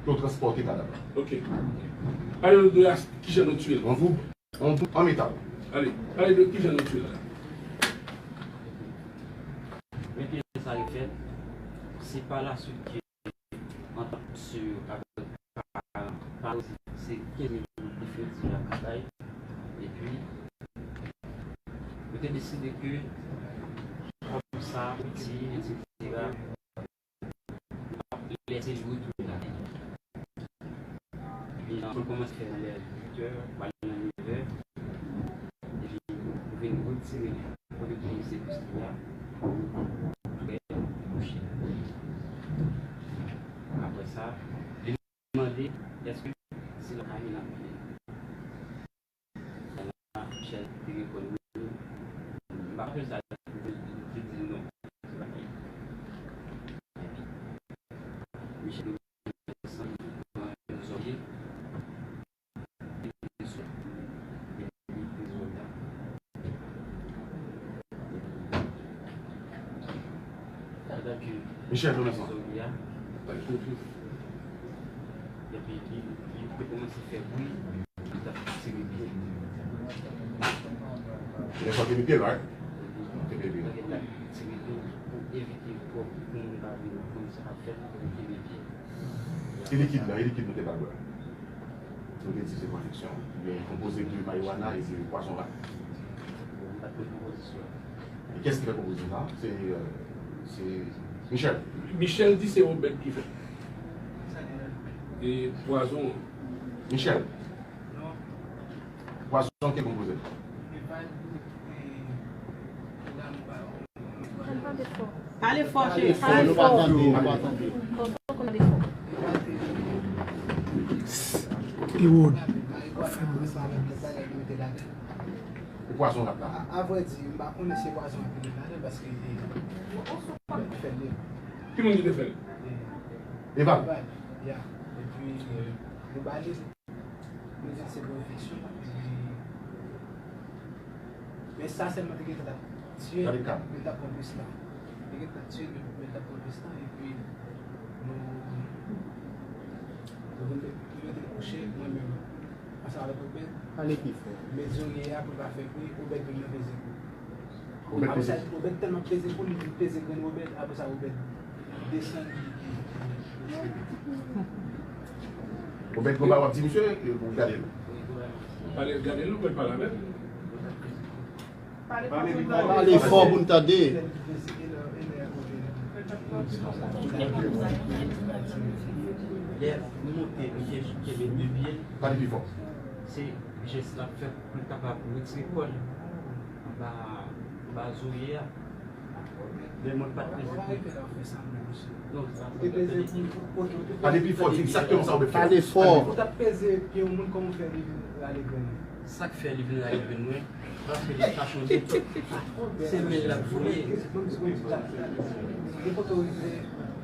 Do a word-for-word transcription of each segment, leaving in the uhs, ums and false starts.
pou yo transpòte kadav la. Ok. Pale nou de as-, kijan nou tiye l. An group, an group, an metal. Ale, pale de kijan nou tiye l la. Men kijan sa yo fèt, se pa la swit ke ant misye yo avèk pa, pa, se kenz minit pou fè di la batay. Epi, yo te deside ke kòm sa, ti, etsetera, lè se li retounen la. Epi, nou kòmanse fè nan lè uit è, pral nan nevè. Epi, nou vin retire li. Kote pou misye plis li a, nou fè kouche. Apre sa, li mande, èske se lakay li n ap vini? Michel te reponn wi. M pa konn sa li te di non. Se lakay li. Michel desann pran zòrye. Michel Jonathan. Epi li, li te kòmanse fè bri, li t ap tire pye. Lè sa w tire pye, right? Tire pye. Li t ap tire pye pou evite pou moun pa vin konn sa k ap fèt, pou li tire pye. E likid la, e likid nou te ba l bwè? Nou te di se pwodiksyon. Li konpoze de marijuana e de pwason rat. E kiyès ki fè konpozisyon sa? Se, euh, se Michel. Michel di se Obed ki fè. E pwazon an. Michel. Pwazon ki konpoze. Pale fò, cheri. Pale fò. Pale fò. Ewod. E pwazon rap la. A, avrèdi, m pa konnen si pwazon ap vini ladan paske Obed fè l. Ki moun ki te fè l? Eval. Eval, ya. Epi, euh, nou ba li. Nou di se pwodiksyon, epi, men sa sèlman te gentan t ap tiye, men l t ap pran plis tan. Te gentan tiye, men, men l t ap pran plis tan, epi nou, nou vin met, nou mete l kouche, mwen menm, ansanm avèk Obed. Pale pi fò. Met zorye a pou l pa fè bri, Obed vin nan peze kou. Obed peze. Obed tèlman peze kou, li vin peze grenn Obed, apre sa Obed desann. Obed konba w ap di misye, e, pou gade l. Pale, gade l, Obed pale avè l. Pale fò pou n tande. Lè nou monte, misye kenbe de pye l. Pale pi fò. Se jès l ap fè pou l kapab retire kò l anba, anba zorye a. Men mwen pa t peze pou. Non, sa pa t peze pou. Pale pi fò, di egzakteman sa w vle fè. Pale fò. Ou t ap peze pye yon moun, kòman w fè li vin rale grenn li? Sa k fè li vin rale grenn mwen, paske li pa chonje. Se men l ap voye. Nenpòt ou rive,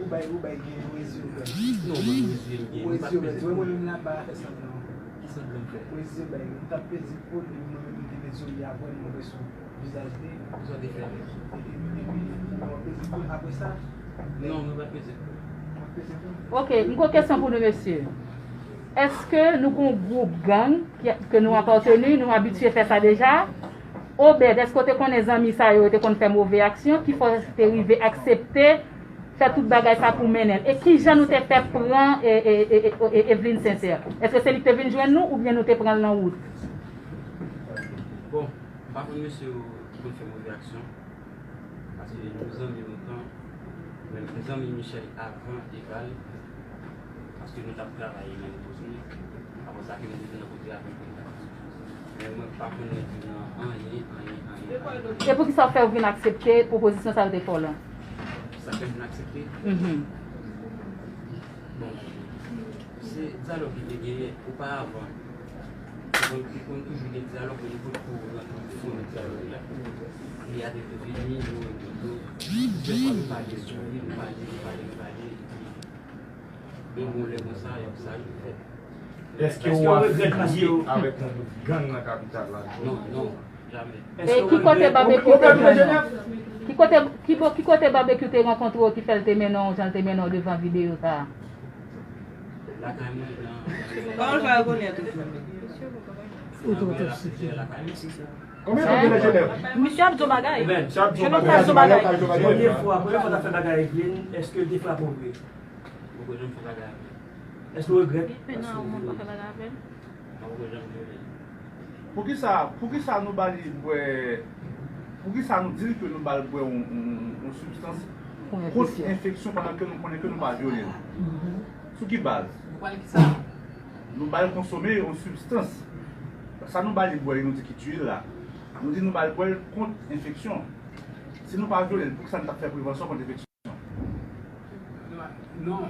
ou bay, ou bay gen yon reziye ou bay. Non, mwen reziye m gen. Ou reziye ou bay. Mwen menm la, m pa fè sanblan. Ki sanblan m fè? Ou reziye bay. Ou t ap peze kou, epi mwen menm m te met zorye a vre, m monte sou vizaj li. Sa w te fè? Epi, epi, ou peze kou, apre sa, non, mwen pa peze kou. Ou peze kou? Ok, m gon kesyon pou nou, mesye. Èske nou gon gwoup gang ki, ke nou apateni, nou abitye fè sa deja? Obed, èske w te konnen zanmi sa yo, yo te konn fè move aksyon, ki fè w te rive aksepte fè tout bagay sa pou mennen l? E kijan nou te fè pran, e, e, e, e, e, Evelyne Sincère? Èske se li ki te vin jwenn nou, oubyen nou te pran l nan wout? Bon, m pa konn mesye yo ki konn fè move aksyon. Paske nou zanmi lontan, men nou te zanmi Michel avan Eval, paske nou t ap travay nan Lipozon, apre sa ke nou te nan kote avèk Eval. Men mwen pa konnen nan anyen, anyen, anyen. E poukisa w fè w vin aksepte pwopozisyon sa yo te fè w lan? Sa fè m vin aksepte? Mhm. Bon, se dyalòg ki te genyen oparavan. Li konn, li konn toujou gen dyalòg, men li potko rantre nan fon dyalòg la. Li a te vini, nou rankontre, plizyè fwa nou pale sou li, nou pale, nou pale, nou pale. Men bon, lè konsa, y ap sa rive fèt. Èske w afilye avèk yon gwoup gang nan kapital la? Non, non. E ki kote Babekyou te jwenn ou? Ki kote, ki bo-, ki kote Babekyou te rankontre w ki fè l te mennen w jan l te mennen w devan videyo sa a? Kòman l fè rekonèt ou? Konbyen tan w gen nan Jenèv? Misye ap di yon bagay. Jeune homme sa ap di yon bagay. Premye fwa, premye fwa w t ap fè bagay ak Glenn, èske l te frape w vre? Mwen poko janm fè bagay avè l. Èske w regrèt? Gen pena yon moun pa fè bagay avè l. Mwen poko janm vyole l. Poukisa, poukisa nou ba li bwè, poukisa nou di l ke nou ba l bwè yon, yon, yon sibstans kont enfeksyon pandan ke nou konnen ke nou pa vyole l? Sou ki baz? Nou ba l konsome yon sibstans. Sa nou ba li bwè, nou di ki tui l la. Nou di nou ba l bwè l kont enfeksyon. Si nou pa vyole l, poukisa nou t ap fè prevansyon kont enfeksyon? Non.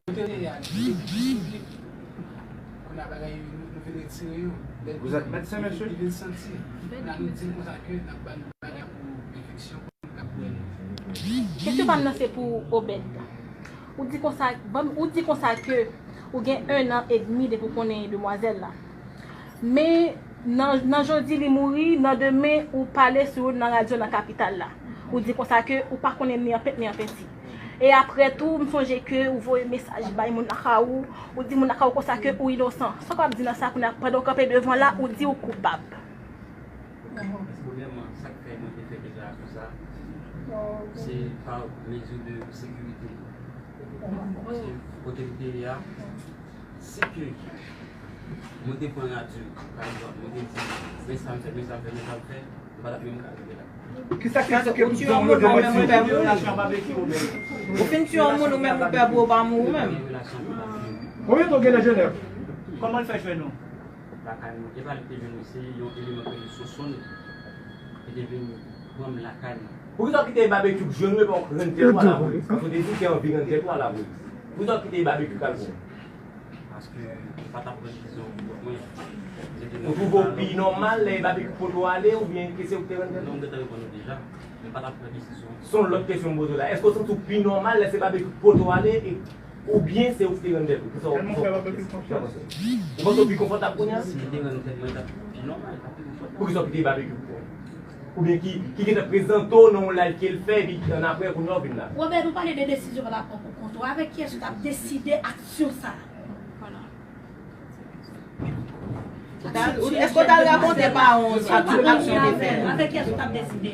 Kote l ye a, li te piblik. Kounye a bagay yo, nou, nou vin retire yo. Lè Vous êtes médecin, monsieur? Li vin santi. Kounye a nou di l konsa ke n ap ba l bagay pou enfeksyon pou l ka bwè l. Kesyon pa m nan se pou Obed. Ou di konsa, ban m, ou di konsa ke ou gen en an edmi depi w konnen demwazèl la. Men nan, nan jodi li mouri, nan demen ou pale sou yo nan radyo nan kapital la. Ou di konsa ke ou pa konnen ni an pent ni an penti. E apre tou, m sonje ke ou voye mesaj bay moun lakay ou, ou di moun lakay ou konsa ke ou inosan. Sa w ap di nan sa kounye a, pandan w kanpe devan la, ou di ou koupab. Premyèman, sa k fè mwen te fè kèk la konsa, se pa mezi de sekirite. Se kote m te ye a, si ke mwen te pran radyo, pa egzanp, mwen te di, men sa m fè, men sa m fè, men sa m fè, m pa t ap menm ka rive la. Kisa k eksplike tout jan w yo demanti? Ou fin tiye yon moun ou menm ou pè pou ou pa mouri ou menm. Konbyen tan w gen nan Jenèv? Kòman l fè jwenn ou? Lakay mwen, e pa li te jwenn mwen, se yon eleman k rele Sonsonn ki te vin pran m lakay mwen. Poukisa w kite Babekyou k jwenn ou epi w rann tèt ou a lapolis? Paske w te di w te anvi rann tèt ou a lapolis. Poukisa w kite Babekyou k al pran w? Paske m pa t ap pran desizyon pou kont mwen. Ou twouve w pi nòmal lè Babekyou pote w ale oubyen ke se ou k te rann tèt ou? Non, m gentan reponn ou deja. M pa t ap pran desizyon. Se yon lòt kesyon m poze w la. Èske w santi w pi nòmal lè se Babekyou k pote w ale e Oubyen se ou ki te rann tèt ou? Kisa w panse? Ou panse w pi konfòtab kounye a? Si m te rann tèt mwen, t ap pi nòmal, t ap pi konfòtab. Poukisa w kite Babekyou pran w? Oubyen ki, ki gentan prezante w nan yon live ke l fè, epi annapre, kounye a w vin la? Robert, nou pale de desizyon w al pran pou kont ou. Avèk kiyès ou t ap deside aksyon sa a? Èske w t al rakonte paran w sou tout aksyon w te fè a? Avèk kiyès ou t ap deside?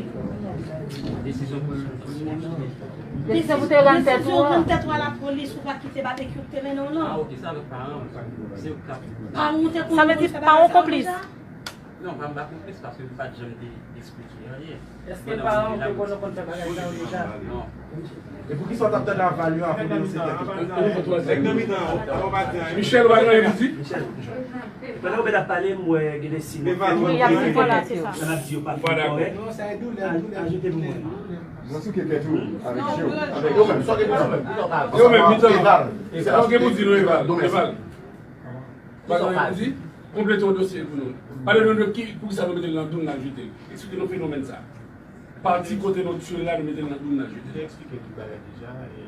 Desizyon pou te rann tèt ou an. Rann tèt ou a lapolis, ou pa kite Babekyou k te mennen w lan. Ah, ok, sa avèk paran w. Se yo k t ap. Paran w te konn Sa vle di paran w konplis. Non, pa m pa konplis paske m pa t janm te eksplike anyen. Èske paran w te konnen w konn fè bagay sa yo deja? Non. E poukisa w t ap tande aval yo avan pou yo se tèt yo? Michel, ou pa gen anyen pou di? Pandan Obed ap pale, m wè gen de siy nan fè yo. Wi, y ap siy, vwala, se sa. Lè n ap di yo pa fin kòrèk, ajoute pou mwen. Mwen souke tèt ou avèk je w. Avèk yo menm, sa w gen pou di menm. Yo menm, Michel, sa w gen pou di nou, Eval? Eval. Bagay pou di, konplete yon dosye pou nou. Pale nou de ki, poukisa nou mete l nan doum n al jete l. Eksplike nou fenomèn sa. Pati kote nou tiye l la, nou mete l nan doum n al jete l. Mwen te eksplike tout bagay deja. E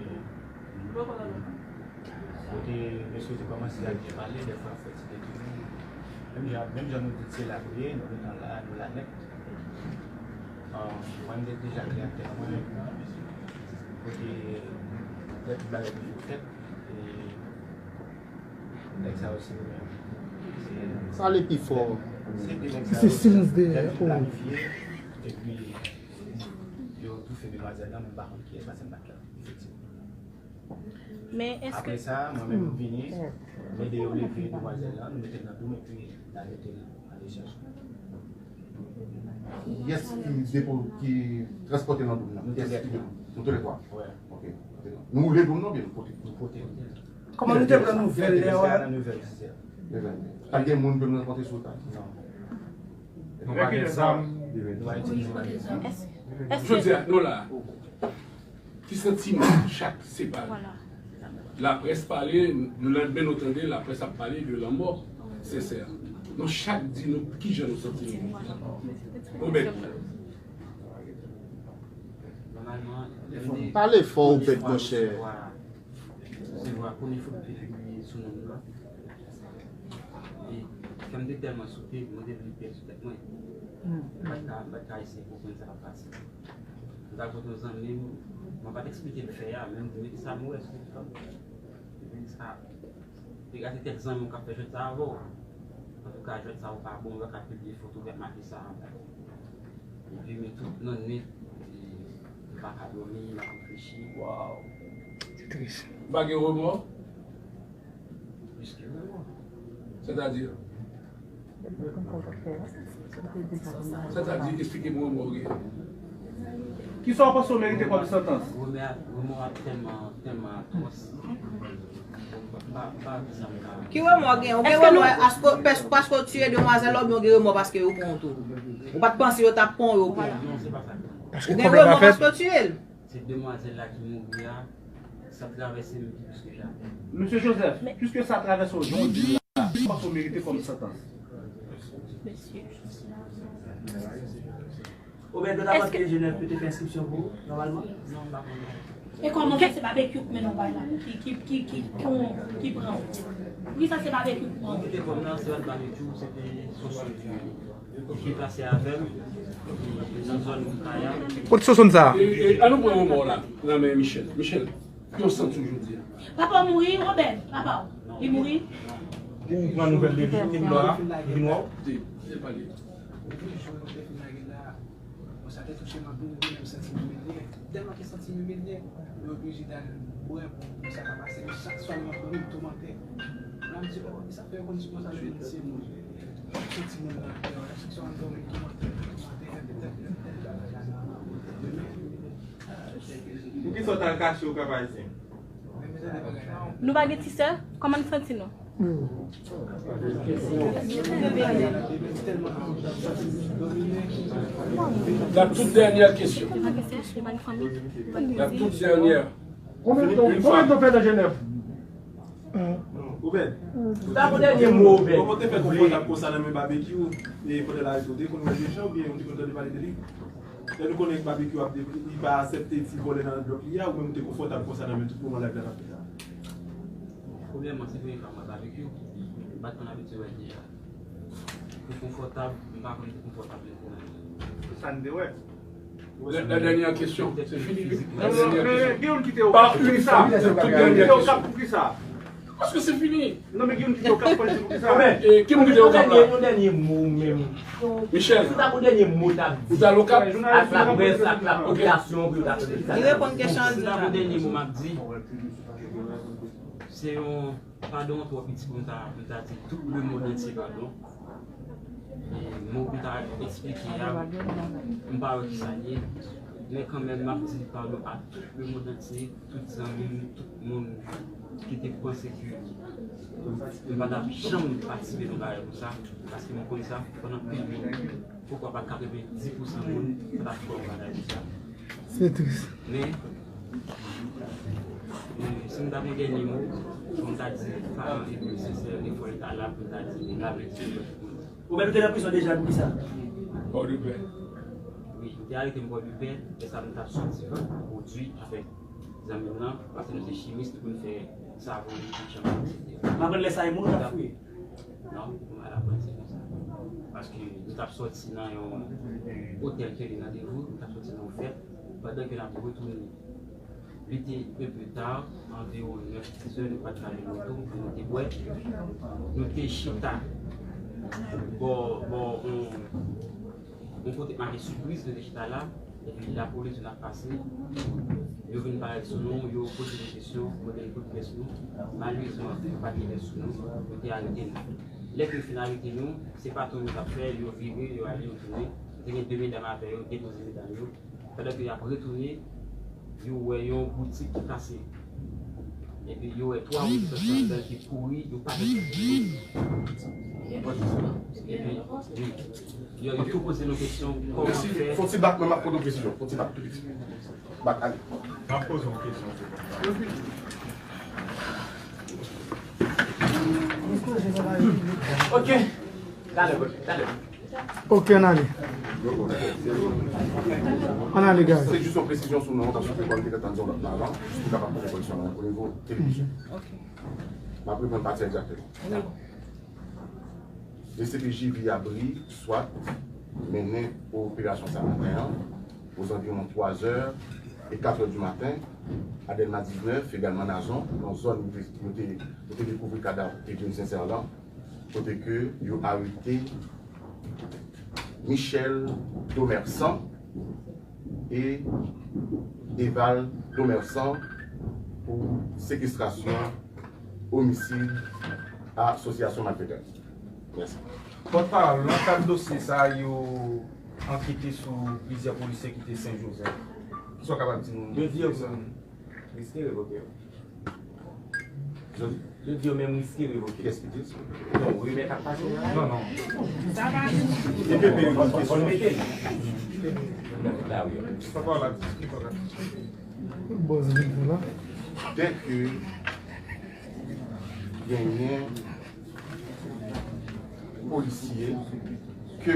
kote mesye te kòmanse ak byen pale, dèfwa fè ti detounen. Menm jan, menm jan nou di se la nou ye, nou gentan la, nou la nèt. Mwen m te deja klè ak tèt mwen kote lè tout bagay toujou fèt. E Nèg sa yo se yo menm. Pale pi fò. Se de nèg sa yo ki planifye epi yo toufe demwazèl lan, men m pa konn kiyès paske m pa t la. Efektivman. Men èske. Apre sa, mwen menm m vini, m ede yo leve demwazèl lan, nou mete l nan doum epi n al mete l ale chèche. Kiyès ki depo, ki transpòte nan doum nan? Nou tou lè twa. Ok. Nou woule doum nan oubyen nou pote? Nou pote. Kòman nou te pran nouvèl lè a? Nouvèl. Pa t gen moun pou nou rankontre sou wout la? Non. Nou pa gen zam. Nou pa itilize zam. Jodi a, nou la. Ki santiman chak se pale? Laprès pale, lelandmen nou tande laprès ap pale de lanmò Sensè. Nou chak di nou kijan nou santi nou. Obed. Pale fò, Obed, monchè. Resevwa premye foto ki pibliye sou non m nan. E kè m te tèlman sote, mwen te vle pèdi tèt mwen. M pa t ka, m pa t ka eseye konprann sa k ap pase. M t al kote yon zanmi m, mwen pa t eksplike l fè a, men m di, men kisa m wè sou ekran? Li di sa, Gate kèk zanmi w k ap fè jwèt sa avè w. Antouka, jwèt sa ou pa bon, ou pa ka pibliye foto w k ap make sa. Epi, men tout lannwit, e, m pa ka dòmi, m ap reflechi. Waw. Se tris. Ou pa gen remò? Plis ke remò. Sètadi? Sètadi, eksplike m remò w gen. Kisa w panse w merite kòm santans? Remò a, remò a tèlman, tèlman atwòs. Ki remò w gen? Ou gen remò paske, paske w tiye demwazèl la, oubyen w gen remò paske yo pran w tou? Ou pa t panse yo t ap pran w, yo pran w? Ou gen remò paske w tiye l? Se demwazèl la ki mouri a, sa travèse m pi plis ke jamè. Mesye Joseph, piske sa travèse w jodi a, kisa w merite kòm santans? Oubyen, yo ta pran Jenèf pou te fè enskripsyon pou ou, nòmalman? E kòman fè se babekyou k mennen w bay la, ki, ki, ki, ki, ki, ki pran w? Poukisa se babekyou k pran w? Mwen kite kòm nan, se pa babekyou, se te Soso ki deplase avè m nan zòn Kaya. Kot Soso sa? E, e, an nou pran remò w la, nan men Michel. Michel, ki w santi w jodi a? Papa w mouri, Robert, papa w. Li mouri. Ou pran nouvèl de li, li vin wè w? Li vin wè w? Di, di pale. Bon, sa te touche m anpil, mwen menm santi m imilye. Tèlman ke santi m imilye, mwen oblije t al bwè pou, pou sa pa pase. Men chak swa m ap dòmi, m toumante. La m di, oh, sa fè yo konn di konsa, yo konn se moun. Soti moun nan, chak swa m dòmi, m toumante, m toumante, epi tèt, tèt, tèt, tèt, tèt. Poukisa w t al kache w Kap Ayisyen? Nou pa gen ti sè? Kòman n santi nou? La toute dernière question. La toute dernière. Konbyen tan, konbyen tan w fè nan Jenèv? Obed, ou ta pou dènye mo, Obed. Kòman w te fè konfòtab konsa nan men Babekyou? E pandan l arete w, te konn wè l deja oubyen ou te konn tande pale de li? Lè nou konnen Babekyou ap de, li pa aksepte ti vòlè nan lòt li a, ou menm ou te konfòtab konsa nan men tout moman live la t ap fèt la? Premyèman, se premye fwa m wè Babekyou. M pa t konn abitye wè l deja. Pou konfòtab, m pa konn pou konfòtab menm pou mwen. Se sa n te wè. La, la dernière question, c'est fini, oui. La dernière question. Guillaume, kite yo kap pou kisa? Tout dernière question. Kite yo kap pou kisa? Paske se fini. Non, men Guillaume, kite yo kap panche pou kisa? E, ki moun kite yo kap la? Yon dènye mo menm. Michel. Si ta pou dènye mo, ta di. Ou ta lokap? Ak laprès, ak lapopilasyon, pou yo ta fè sa. Li reponn kesyon an. Si ta pou dènye mo, m ap di, se yon padon twò piti pou m ta, pou m ta di tout lemonn antye padon. E mo pou m ta eksplike a, m pa wè kisa l ye. Men kanmenm, m ap di padon a tout lemonn antye, tout zanmi m, tout moun ki te panse ke m pa t ap janm patisipe nan bagay konsa, paske m konn sa, pandan anpil moun, poukwa pa katrevenndis pousan moun, pa t ap kwè nan bagay konsa. Se tris. Men, men, si m ta gen dènye mo, fò m ta di, paran epi sensè, e fò l ta la pou l ta di, l ap di. Ou menm te nan prizon deja pou kisa? Pòdepè. Wi, yo te arete m Pòdepè, lè sa a m t ap sòti pwodui avèk zanmi m nan, paske nou se chimis, nou konn fè savon, lipik, chanpay, etsetera. M aprann lè sa a e moun ou t ap fouye? Non, m pa t aprann se konsa. Paske nou t ap sòti nan yon otèl ke li nan Devou, nou t ap sòti nan yon fèt, pandan ke n ap retounen. Li te enpe ta, anviwon nèf, dis zè, nou pa t ka jwenn moto, men nou te bwè. Nou te chita bò, bò, yon, yon kote k make Sipriz, nou te chita la. Epi lapolis vin ap pase. Yo vin parèt sou nou, yo poze nou kesyon, mande n kote lè sou nou. Malerezman, yo pa t gen lè sou nou, yo te arete nou. Lè ke yo fin arete nou, se patwon yo t ap fè, yo vire, yo ale, yo tounen. Te gen de medam avè yo, depoze medam yo. Pandan ke y ap retounen, yo wè yon boutik ki kase. Epi yo wè twa rezistans anndan ki kouri, yo pa fè. Epi, wi. Yo, yo tou poze nou kesyon, kòman fè? Fon ti bak, mwen m ap poze w kesyon. Fon ti bak, tou piti. Bak, ale. M ap poze w kesyon. Ok. Talè, talè. Ok, ann ale. Ann ale, guys. Se jis yon presizyon sou non an, paske se kòm te gentan di yon lòt non avan, jis pou kapab poze koreksyon nan o nivo televizyon. Ok. M ap reprann pati a egzakteman. Dakò. D C P J Viyabri, Swat, mennen operasyon sa maten an, ozanviwon twa zè, E kat è di maten, a Dèlma diznèf, egalman Nazon, nan zòn kote nou te, nou te dekouvri kadav Edwin Sincère lan, kote ke yo arete Michel Domersan e Eval Domersan pou sekestrasyon, omisid, asosyasyon malfetè. Mèsi. Pòtpawòl, nan kad dosye sa a, yo ankete sou plizyè polisye ki te Sen Jozèf. Kisa w kapab di nou? Yo di yo menm riske revoke yo. Yo di yo menm riske revoke. Kiyès ki di sa? Non, rimè k ap pase la. Non, non. Ki pepe yo di kesyon? Pòtpawòl la di, ki pòtpawòl la di. Dèke genyen polisye ke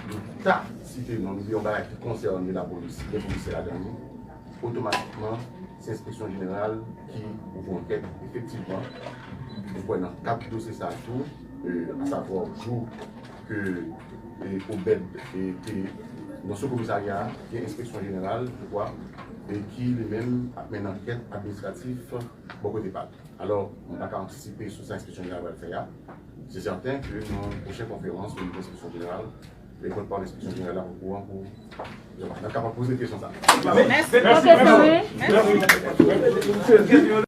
nou ta site non, nou di yon bagay ki konsène lapolis, gen polisye ladan li, otomatikman, se enspeksyon jeneral ki ouvri ankèt. Efektivman, nou kwè nan kat dosye sa a tou, e, asavwa jou ke, e, Obed, e, te nan sou komisarya a, gen enspeksyon jeneral, je crois, e ki li menm ap mennen ankèt administratif bò kote pa l. Alò, mwen pa ka antisipe sou sa enspeksyon jeneral pral fè a. Se sèten ke nan pwochen konferans o nivo enspeksyon jeneral, e pòtpawòl enspeksyon jeneral la okouran pou n ap kapab poze kesyon sa. Mèsi. Mèsi.